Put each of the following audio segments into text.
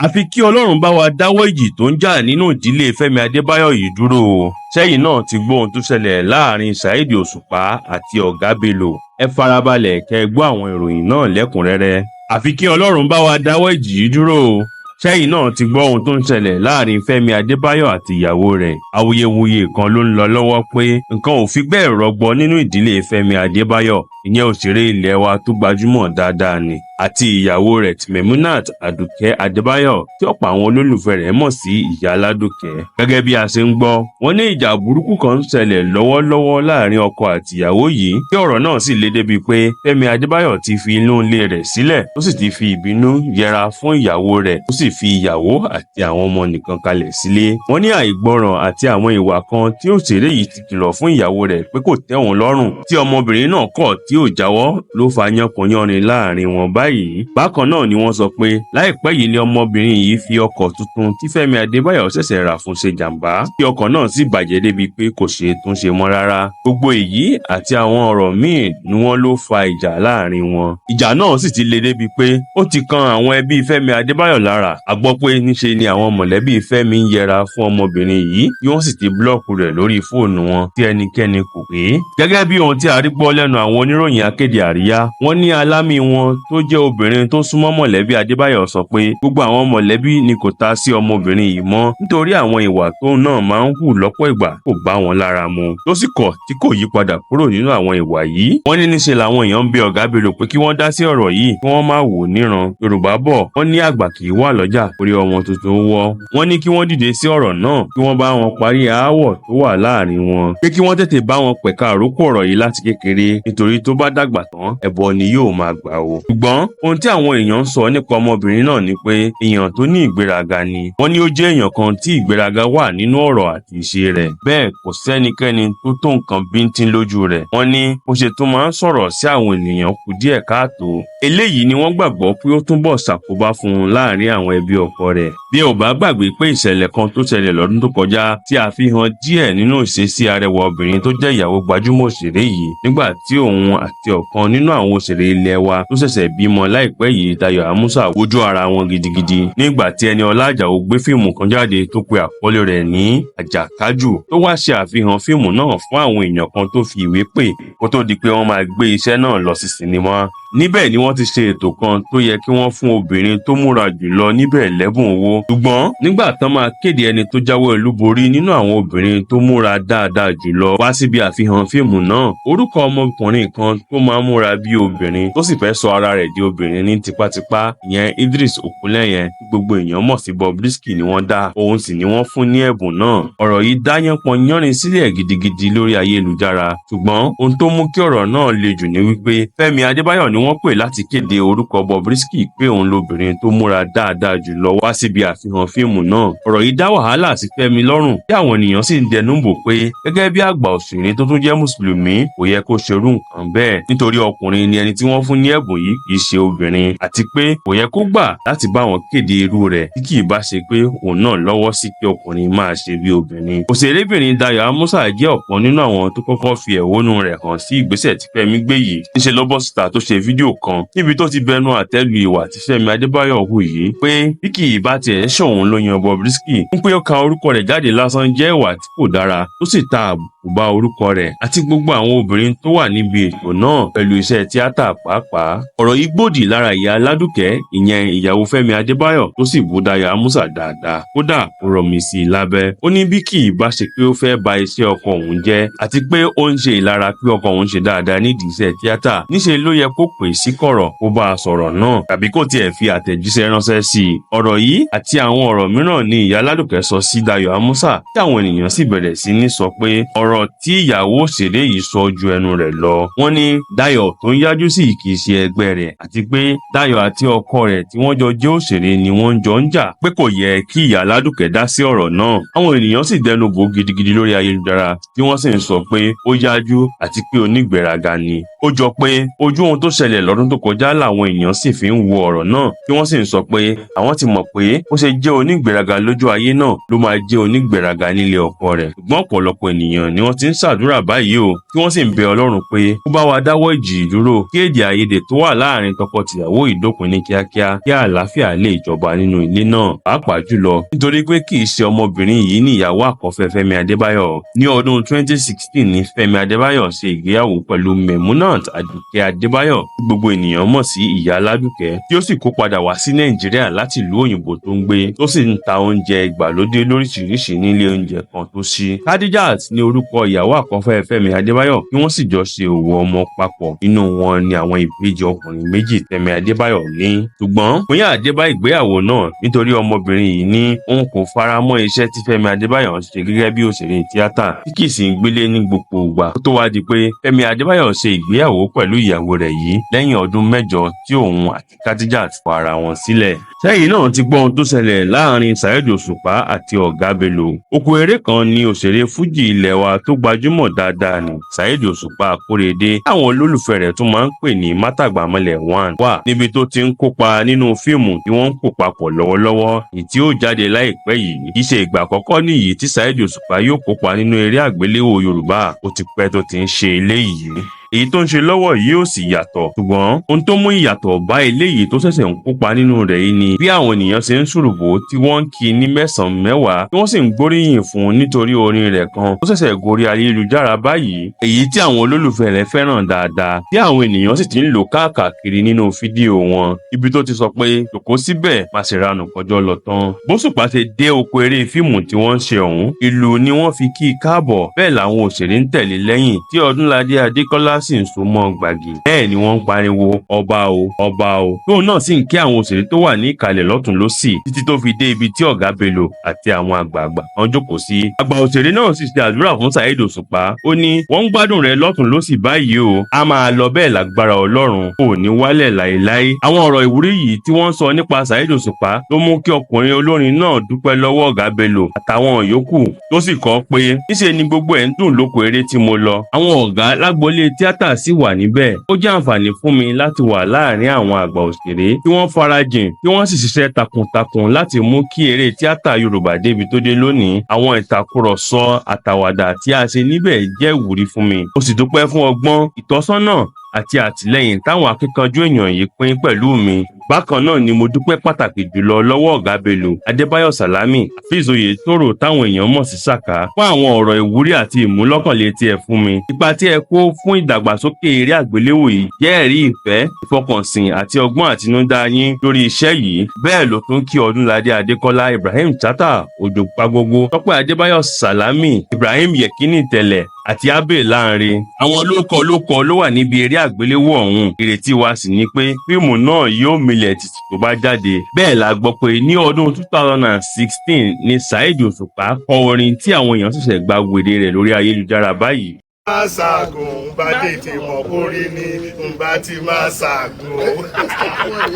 Àfi kí Ọlọ́run bá wa dáwọ́ ìjì tó ń jà nínú ìdílé Fẹ́mi Adébáyọ̀ yìí dúró o. Ṣẹ́yìn náà ti gbọ́ ohun tó ṣẹlẹ̀ láàrin Saheed Òṣùpá àti Ọ̀gá Bello. Ẹ farabalẹ̀ kẹ́ ẹ gbọ́ àwọn ìròyìn náà lẹ́kùnrẹ́rẹ́. Àfi kí Ọlọ́run bá wa dáwọ́ ìjì yìí dúró o. Ṣẹ́yìn náà ti gbọ́ ohun tó ń ṣẹlẹ̀ láàrin Fẹ́mi Adébáyọ̀ àti ìyàwó rẹ̀. Awuyewuye kan ló ń lọ lọ́wọ́ pé nǹkan ò fi bẹ́ẹ̀ rọgbọ nínú ìdílé Fẹ́mi Adébáyọ̀, ìyẹn òṣèré ilé wa tó gbajúmọ̀ dáadáa ni, àti ìyàwó rẹ̀ Memunat Àdùkẹ́ Adébáyọ̀, tí ọ̀pọ̀ àwọn olólùfẹ́ rẹ̀ mọ̀ sí Ìyá Aládùkẹ́. Gẹ́gẹ́ bí a ṣe ń gbọ́, wọ́n ní ìjà burúkú kan ń ṣẹlẹ̀ lọ́wọ́lọ́wọ́ láàrin ọkọ àti ìyàwó yìí, tí ọ̀rọ̀ náà sì le débi pé Fẹ́mi Adébáyọ̀ ti fi inú ilé rẹ̀ sílẹ̀, tó sì ti fi ìbínú yẹra fún ìyàwó rẹ̀, tó sì fi ìyàwó àti àwọn ọmọ nìkan kalẹ̀ sílé. Wọ́n ní àìgbọràn àti àwọn ìwà kan tí òṣèré yìí ti kìlọ̀ fún ìyàwó rẹ̀ pé kò tẹ́ òun lọ́rùn, tí ọmọbìnrin náà kọ̀ tí ò jáwọ́, ló fa yánpọnyánrin láàrin wọn báyìí. Bákan náà ni wọ́n sọ pé láìpẹ́ yìí ni ọmọbìnrin yìí fi ọkọ̀ tuntun tí Fẹ́mi Adébáyọ̀ ṣẹ̀ṣẹ̀ rà fún ṣe jàǹbá, tí ọkọ̀ náà sì bàjẹ́ débi pé kò ṣeé túnṣe mọ́ rárá. Gbogbo èyí àti àwọn ọ̀rọ̀ míì ni wọ́n ló fa ìjà láàrin wọn. Ìjà náà sì ti le débi pé ó ti kan àwọn ẹbí Fẹ́mi Adébáyọ̀ lára. A gbọ́ pé níṣe ni àwọn mọ̀lẹ́bí Fẹ́mi ń yẹra fún ọmọbìnrin yìí, tí wọ́n sì ti block rẹ̀ lórí fóònù wọn tí ẹnikẹ́ni kò pé. Gẹ́gẹ́ bí ohun tí a rí gbọ́ lẹ́nu àwọn oníròyìn akéde àríyá, wọ́n ní alámì wọn tó jẹ́ obìnrin tó súnmọ́ mọ̀lẹ́bí Adébáyọ̀ sọ pé gbogbo àwọn mọ̀lẹ́bí ni kò ta sí ọmọbìnrin yìí mọ́, nítorí àwọn ìwà tóun náà máa ń hù lọ́pọ̀ ìgbà kò bá wọn lára mu, tó sì kọ̀ tí kò yí padà kúrò nínú àwọn ìwà yìí. Wọ́n ní níṣe làwọn èèyàn ń bẹ Ọ̀gá Bello pé kí wọ́n dá sí ọ̀rọ̀ yìí, kí wọ́n má wò níran. Yorùbá bọ̀, wọ́n ní àgbà kì í wà lọ́jà orí ọmọ tuntun wọ́. Wọ́n ní kí wọ́n dìde sí ọ̀rọ̀ náà, kí wọ́n bá wọn parí aáwọ̀ tó wà láàrin wọn, pé kí wọ́n tètè bá wọn pẹ̀ka àrókò ọ̀rọ̀ yìí láti kékeré, nítorí tó bá dàgbà tán, ẹbọ ni yóò máa gbà o. Ṣùgbọ́n ohun tí àwọn èèyàn ń sọ nípa ọmọbìnrin náà ni pé èèyàn tó ní ìgbéraga ni. Wọ́n ní ó jẹ́ èèyàn kan tí ìgbéraga wà nínú ọ̀rọ̀ àti ìṣe rẹ̀. Bẹ́ẹ̀ kò sẹ́nikẹ́ni tó tó nǹkan bíntín lójú rẹ̀. Wọ́n ní bó ṣe tún máa ń sọ̀rọ̀ sí àwọn ènìyàn kù díẹ̀ káàtó. Eléyìí ni wọ́n gbàgbọ́ pé ó túnbọ̀ ṣàkóbá fún un láàrin àwọn ẹbí ọkọ rẹ̀. Bí ẹ ò bá gbàgbé pé ìṣẹ̀lẹ̀ kan tó ṣẹlẹ̀ lọ́dún tó kọjá tí a fi hàn díẹ̀ nínú ìṣesí arẹwà obìnrin tó jẹ́ ìyàwó gbajúmọ̀ òṣèré yìí, nígbà tí òun àti ọ̀kan nínú àwọn òṣèré ilé wa tó ṣẹ̀ṣẹ̀ bímọ láìpẹ́ yìí, Dayọ̀ Amusa, wojú ara wọn gidigidi nígbà tí Ẹniọlá Àjàó gbé fíìmù kan jáde tó pe àkọlé rẹ̀ ní Àjàkájù, tó wá ṣe àfihàn fíìmù náà fún àwọn èèyàn kan tó fi ìwé pè kó tó di pé wọ́n máa gbé iṣẹ́ náà lọ sí sinimá. Níbẹ̀ ni wọ́n ti ṣe ètò kan tó yẹ kí wọ́n fún obìnrin tó múra jùlọ níbẹ̀ lẹ́bùn owó. Ṣùgbọ́n nígbà tán máa kéde ẹni tó jáwé olúborí nínú àwọn obìnrin tó múra dáadáa jùlọ wá síbi àfihàn fíìmù náà, orúkọ ọmọkùnrin kan tó máa ń múra bí obìnrin, tó sì fẹ́ sọ ara rẹ̀ di obìnrin ní tipátipá, ìyẹn Idris Okunleye tí gbogbo èèyàn mọ̀ sí Bobrisky, ni wọ́n dá. Òun sì ni wọ́n fún ní ẹ̀bùn náà. Ọ̀rọ̀ yìí dá yánpọnyánrin sílẹ̀ gidigidi lórí ayélujára. Ṣùgbọ́n ohun tó mú kí ọ̀rọ̀ náà le jù ni wípé Fẹ́mi Adébáyọ̀ ni wọ́n pè láti kéde orúkọ Bobrisky pé òun lobìnrin tó múra dáadáa jùlọ wá síbi àfihàn fíìmù náà. Ọ̀rọ̀ yìí dá wàhálà sí Fẹ́mi lọ́rùn, tí àwọn ènìyàn sì ń dẹnu bò pé gẹ́gẹ́ bí àgbà òṣèré tó tún jẹ́ mùsùlùmí, kò yẹ kó ṣerú nǹkan bẹ́ẹ̀, nítorí ọkùnrin ni ẹni tí wọ́n fún ní ẹ̀bùn yìí, kì í ṣe obìnrin, àti pé kò yẹ kó gbà láti bá wọn kéde irú rẹ̀ tí kì í bá ṣe pé òun náà lọ́wọ́ sí kí ọkùnrin máa ṣe bí obìnrin. Òṣèrébìnrin Dayọ̀ Amusa jẹ́ ọ̀kan nínú àwọn tó kọ́kọ́ fi ẹ̀hónú rẹ̀ hàn sí ìgbésẹ̀ tí Fẹ́mi gbé yìí. Níṣe ló bọ́ síta tó ṣe fídíò kan níbi tó ti bẹnu àtẹ́ lu ìwà tí Fẹ́mi Adébáyọ̀ hù yìí, pé bí kì í bá tiẹ̀ ṣòun ló yan Bobrisky, ń pé ó ka orúkọ rẹ̀ jáde lásán jẹ́ ìwà tí kò dára, tó sì ta àbùkù bá orúkọ rẹ̀ àti gbogbo àwọn obìnrin tó wà níbi ètò náà pẹ̀lú iṣẹ́ tíátà pàápàá. Ọ̀rọ̀ yìí gbòdì lára ìyá Aládùkẹ́, ìyẹn ìyàwó Fẹ́mi Adébáyọ̀, tó sì bú Dayọ̀ Amusa dáadáa. Kódà, ó rọmi sí i lábẹ́. Ó ní bí kì í bá ṣe pé ó fẹ́ ba iṣẹ́ ọkọ òun jẹ́, àti pé ó ń ṣe ìlara pé ọkọ òun ṣe dáadáa nídìí iṣẹ́ tíátà, níṣe ló yẹ kó pè sí kọ̀rọ̀ kó bá a sọ̀rọ̀ náà, tàbí kó tiẹ̀ fi àtẹ̀jíṣẹ́ ránṣẹ́ sí i. Ọ̀rọ̀ yìí àti àwọn ọ̀rọ̀ mìíràn ni ìyá Aládùkẹ́ sọ sí Dayọ̀ Amusa, tí àwọn ènìyàn sì bẹ̀rẹ̀ sí ní sọ pé ọ̀rọ̀ tí ìyàwó òṣèré yìí sọ ju ẹnu rẹ̀ lọ. Wọ́n ní Dayọ̀ tó ń yájú sí kì í ṣe ẹgbẹ́ rẹ̀, àti pé Dayọ̀ àti ọkọ rẹ̀ tí wọ́n jọ jẹ́ òṣèré ni wọ́n jọ ń jà, pé kò yẹ kí ìyá Aládùkẹ́ dá sí ọ̀rọ̀ náà. Àwọn ènìyàn sì dẹnu bò gidigidi lórí ayélujára, tí wọ́n sì ń sọ pé ó yájú àti pé onígbéraga ni. Ó jọ pé ojú ohun tó ṣẹlẹ̀ lọ́dún tó kọjá làwọn èèyàn sì fi ń wo ọ̀rọ̀ náà, tí wọ́n sì ń sọ pé àwọn ti mọ̀ pé bó ṣe jẹ́ onígbéraga lójú ayé náà ló máa jẹ́ onígbéraga nílé ọkọ rẹ̀. Ṣùgbọ́n ọ̀pọ̀lọpọ̀ ènìyàn ni wọ́n ti ń ṣàdúrà báyìí o, tí wọ́n sì ń bẹ Ọlọ́run pé kó bá wa wa dáwọ́ ìjì yìí dúró kí èdè àìyedè tó wà láàrin tọkọ-tìyàwó yìí dópin ní kíákíá kí àlàáfíà lè jọba nínú ilé náà, pàápàá jùlọ nítorí pé kì í ṣe ọmọbìnrin yìí ní ìyàwó àkọ́fẹ́ Fẹ́mi Adébáyọ̀. Ní ọdún 2016 ní Fẹ́mi Adébáyọ̀ ṣe ìgbéyàwó pẹ̀lú Memunat Àdùkẹ́ Adébáyọ̀ tí gbogbo ènìyàn mọ̀ sí Ìyá Aládùkẹ́, tí ó sì kó padà wá sí Nàìjíríà láti ìlú òyìnbó tó ń gbé, tó sì ń ta oúnjẹ ìgbàlódé lóríṣiríṣi nílé oúnjẹ kan tó ṣí. Khadijat ní orúkọ ìyàwó àkọ́fẹ́ Fẹ́mi Adébáyọ̀ tí wọ́n sì jọ ṣe òwò ọmọ papọ̀. Nínú wọn ni àwọn ìbejì ọkùnrin méjì Fẹ́mi Adébáyọ̀ ní. Ṣùgbọ́n ìpínyà dé bá ìgbéyàwó náà nítorí ọmọbìnrin yìí ní òun kò fara mọ́ iṣẹ́ tí Fẹ́mi Adébáyọ̀ ń ṣe gẹ́gẹ́ bí òṣèré tíátà tí kì í sì ń gbélé ní gbogbo ìgbà. Ó tó wá di pé Fẹ́mi Adébáyọ̀ ṣe ìgbéyàwó pẹ̀lú ìyàwó rẹ̀ yìí lẹ́yìn ọdún 8 tí òun àti Khadijat kọ ara wọn sílẹ̀. Sẹ́yìn náà ti gbọ́ ohun tó ṣẹlẹ̀ láàrin Saheed Òṣùpá àti Ọ̀gá Bello. Oko eré kan ní òṣèré fújì ilẹ̀ wa tó gbajúmọ̀ dáadáa ní Saheed Òṣùpá Akórèdé, táwọn olólùfẹ́ rẹ̀ tún máa ń pè ní Mátàgbàmọ́lẹ̀ One, wà níbi tó ti ń kópa nínú fíìmù tí wọ́n ń pò papọ̀ lọ́wọ́lọ́wọ́ èyí tí ó jáde láìpẹ́ yìí. Kì í ṣe ìgbà àkọ́kọ́ nìyí tí Saheed Òṣùpá yóò kópa nínú eré àgbéléwò Yorùbá. Ó ti pẹ́ tó ti ń ṣe eléyìí. Èyí tó ń ṣe lọ́wọ́ yìí ò sì yàtọ̀, ṣùgbọ́n ohun tó mú ìyàtọ̀ bá eléyìí tó ṣẹ̀ṣẹ̀ ń kópa nínú rẹ̀ yìí ni bí àwọn ènìyàn ṣe ń ṣùrùbò tí wọ́n ń kí ní mẹ́sàn-án mẹ́wàá, tí wọ́n sì ń gbóríyìn fún un nítorí orin rẹ̀ kan tó ṣẹ̀ṣẹ̀ gorí ayélujára báyìí, èyí tí àwọn olólùfẹ́ rẹ̀ fẹ́ràn dáadáa, tí àwọn ènìyàn sì ti ń lò káàkiri nínú fídíò wọn, ibi tó ti sọ pé jòkó síbẹ̀ má ṣe ranù kọjọ́ lọ tán. Bóṣùpá ṣe dé oko eré fíìmù tí wọ́n ń ṣe ọ̀hún, ìlú ni wọ́n fi kí i káàbọ̀. Bẹ́ẹ̀ làwọn òṣèré ń tẹ̀lé lẹ́yìn, tí Ọdúnládé Adékọ́lá sì ń so mọ́ gbàgì. Bẹ́ẹ̀ ni wọ́n ń pariwo ọba o, ọba o, tóun náà sì ń kí àwọn òṣèré tó wà ní ìkàlẹ̀ lọ́tùn lósì títí tó fi dé ibi tí Ọ̀gá Bello àti àwọn àgbààgbà kan jókòó sí. Àgbà òṣèré náà sì ṣe àdúrà fún Saheed Òṣùpá. Ó ní wọ́n ń gbádùn rẹ̀ lọ́tùn lósì báyìí o, a máa lọ bẹ́ẹ̀ lágbára Ọlọ́run, kò ní wálẹ̀ láéláé. Àwọn ọ̀rọ̀ ìwúrí yìí tí wọ́n sọ nípa Saheed Òṣùpá ló mú kí ọkùnrin olórin náà dúpẹ́ lọ́wọ́ Ọ̀gá Bello àtàwọn yòókù, tó sì kọ pé níṣe ni gbogbo ẹ̀ ń dùn lóko eré tí mo lọ. Àwọn ọ̀gá lágboolé tíátà sì wà níbẹ̀. Ó jẹ́ àǹfààní fún mi láti wà láàrin àwọn àgbà òṣèré tí wọ́n farajìn, tí wọ́n sì ṣiṣẹ́ takuntakun láti mú kí eré tíátà Yorùbá débi tó dé lónìí. Àwọn ìtàkùrọ̀sọ àtàwàdà tí a ṣe níbẹ̀ jẹ́ ìwúrí fún mi. Mo sì dúpẹ́ fún ọgbọ́n, ìtọ́sọ́nà àti àtìlẹ́yìn táwọn akíkanjú èèyàn yìí pín pẹ̀lú mi. Bákan náà ni mo dúpẹ́ pàtàkì jùlọ lọ́wọ́ Ọ̀gá Bello, Adébáyọ̀ Sàlámì, Afeez Oyètòrò táwọn èèyàn mọ̀ sí Sàká, fún àwọn ọ̀rọ̀ ìwúrí àti ìmúlọ́kànlé tí ẹ fún mi. Ipa tí ẹ kó fún ìdàgbàsókè eré àgbéléwò yìí jẹ́ ẹ̀rí ìfẹ́, ìfọkànsìn àti ọgbọ́n àtinúdá yín lórí iṣẹ́ yìí. Bẹ́ẹ̀ ló tún kí Ọdúnládé Adékọ́lá, Ibrahim Chatta, Òjò Pagogo, Tọ́pẹ́ Adébáyọ̀ Sàlámì, Ibrahim Yekini Tẹ̀lẹ̀ àti Abbey Lanre. Àwọn olóko olóko ló wà níbi eré àgbéléwò ọ̀hún. Ìrètí wa sì ni pé fíìmù náà yóò milẹ̀ tìtì tó bá jáde. Bẹ́ẹ̀ la gbọ́ pé ní ọdún 2016 ni Saheed Òṣùpá kọ orin tí àwọn èèyàn ṣẹ̀ṣẹ̀ gba wèrè rẹ̀ lórí ayélujára báyìí. Máa ṣàgùn ń bá tètè mọ̀ kórí ni ń bá ti máa ṣàgùn.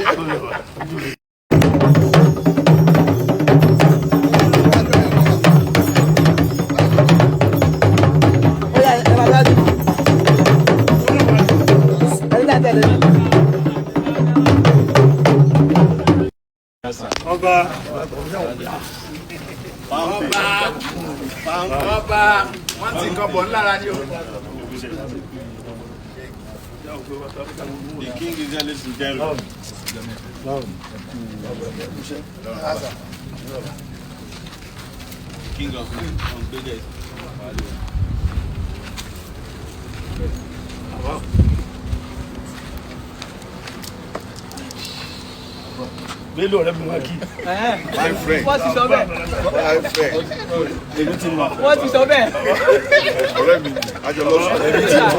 Oya, ẹ máa dájú. Ẹni náà tẹ̀lé. Ọba. Ọba wọn ti kọ bọ̀ ńlára ni o. The king is here, ladies and gentlemen. King of Gbege. Bello ọ̀rẹ́ mi wá kí. My friend. Wọ́n ti sọ bẹ́ẹ̀. My friend. Èmi ti mọ̀. Wọ́n ti sọ bẹ́ẹ̀. Ọ̀rẹ́ mi, àjọ lọ sùn. Èmi ti mọ̀.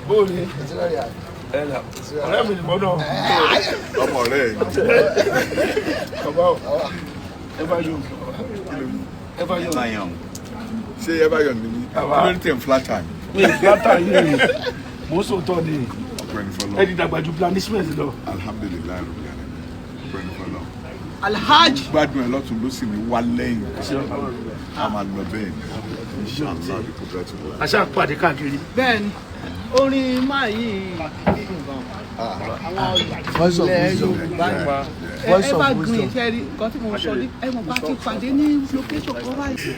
Bóòlù. Ọ̀rẹ́ mi nìbọn náà. Ọmọ ọ̀rẹ́ ẹ̀. Bàbá o. Ẹ bá yọ. Ẹ bá yọ. Ṣé ẹ bá yọ̀ ní mi? Kí ló ní tẹ̀ ń flatter mi? Mi ìfúlátà yìí mò ń sòótọ́ ni. Ọpẹ́ ní fọlọ́. Ẹ ti dàgbà ju planishment lọ. Alhamdulilayi rabbil alamin. Ọpẹ́ ní fọlọ́. Alhaji. Gbádùn ẹ lọ́tún ló sì ní wá lẹ́yìn. A máa lọ bẹ́ẹ̀ ni. Inshallah bí kò bẹ́ẹ̀ ti wọ̀. Àṣà pàdé káàkiri. Bẹ́ẹ̀ni. Orin máa yìí dùn gan. Àwọn Voice of ilẹ̀ wisdom. Yorùbá Voice of evergreen wisdom. ṣe rí nǹkan tí mo sọ ní ẹ mọ̀ bá ti pàdé ní location kan báyìí.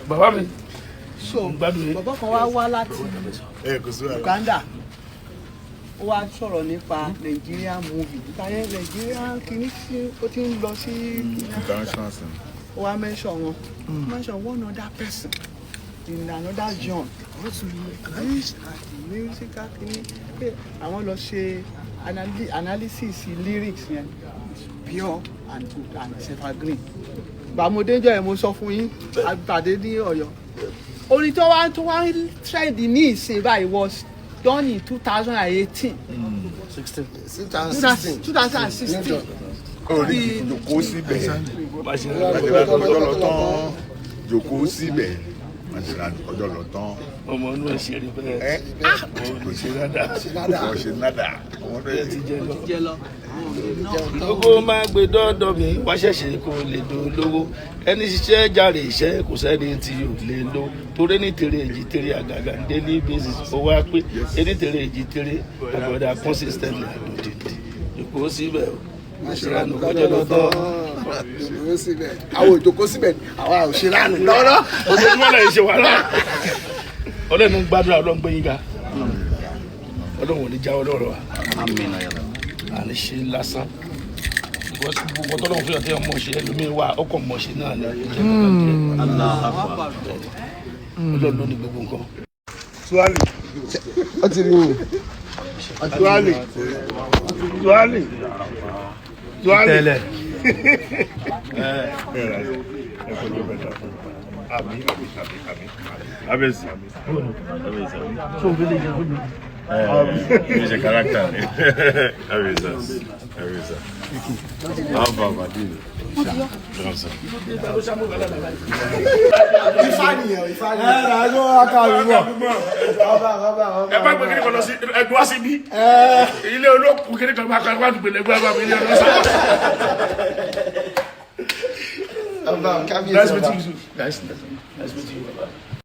Bàbá mi. So bàbá kan wá wá láti Ẹ kò sí wàhálà. Uganda, ó wá sọ̀rọ̀ nípa Nigerian movie nípa yẹn, Nigerian kìíní tí ó ti ń lọ sí International scene. Ó wá mention wọn, mention one other person in another genre. This are the musical kìíní pé àwọn lọ ṣe analysis lyrics yẹn is pure and good and it's evergreen. Gbàmọdéjọ yẹn, mo sọ fún yín, àpàdé ní Ọ̀yọ́. Orin tó wá trend ní ìsìn báyìí was done in 2018, 2016. Orí jòkó síbẹ̀. Májèlá ọjọ́ lọ tán. Jòkó síbẹ̀. Májèlá ọjọ́ lọ tán. Ọmọ inú ẹ̀ ṣe rí bẹ́ẹ̀. Ẹ kò ṣe nádà. Kò ṣe nádà. Ọmọ náà ti jẹ lọ. Jẹ lọ. Gbogbo máa gbé dọ́dọ̀ mi wá ṣẹ̀ṣẹ̀ kó lè dolówó. Ẹni ṣiṣẹ́ jàre iṣẹ́, kò sẹ́ni tí yóò lè lo torí ní tèrè èjì tèrè àgàgà ní daily basis ó wá pé ẹni tèrè èjì tèrè àgbọ̀dà consistently àdòdìdì jòkó síbẹ̀ o, àṣíránù kọjọ́ lọ tán. Jòkó síbẹ̀. Àwọn òjòkó síbẹ̀, àwa ò ṣe lánàá lọ́rọ́. Ojoojúmọ́ náà ṣe wàhálà. Ọlọ́run ń gbàdúrà, Ọlọ́run gbé yín ga, Ọlọ́run ò ní jáwọ́ lọ́rọ̀ wa, àní ṣe lásán, because gbogbo tọ́lọ́run fún yàn tí wọ́n mọ̀ ṣe, ẹlòmíín wà ọkọ̀ mọ̀ ṣe náà ní ìjẹ́ kankan díẹ̀. Ọlọ́run ló ní gbogbo nǹkan. Tuwali. Ó ti rí yín. Tuwali. Tuwali. Tuwali. Tẹ́lẹ̀. Ẹ kọjú bẹ́ẹ̀ dà. Àmín, àmín, àmín, àmín. Abẹ́sì. Ẹ ṣe character ni. Abẹ́sì. Abẹ́sì. How about Madini? Ifá nìyẹn, Ifá nìyẹn. Ẹ ẹ akáwé bọ̀. Ẹ bá gbé kíni kan lọ sí ẹgbẹ́ wá síbí ilé olókùn kíni kan máa kọ́ ẹgbẹ́ àdúgbò lẹ́gbẹ́ wá mi ilé ọlọ́sà. Ọba kábíyèsí Nice ọba. meeting you. Nice meeting you, baba.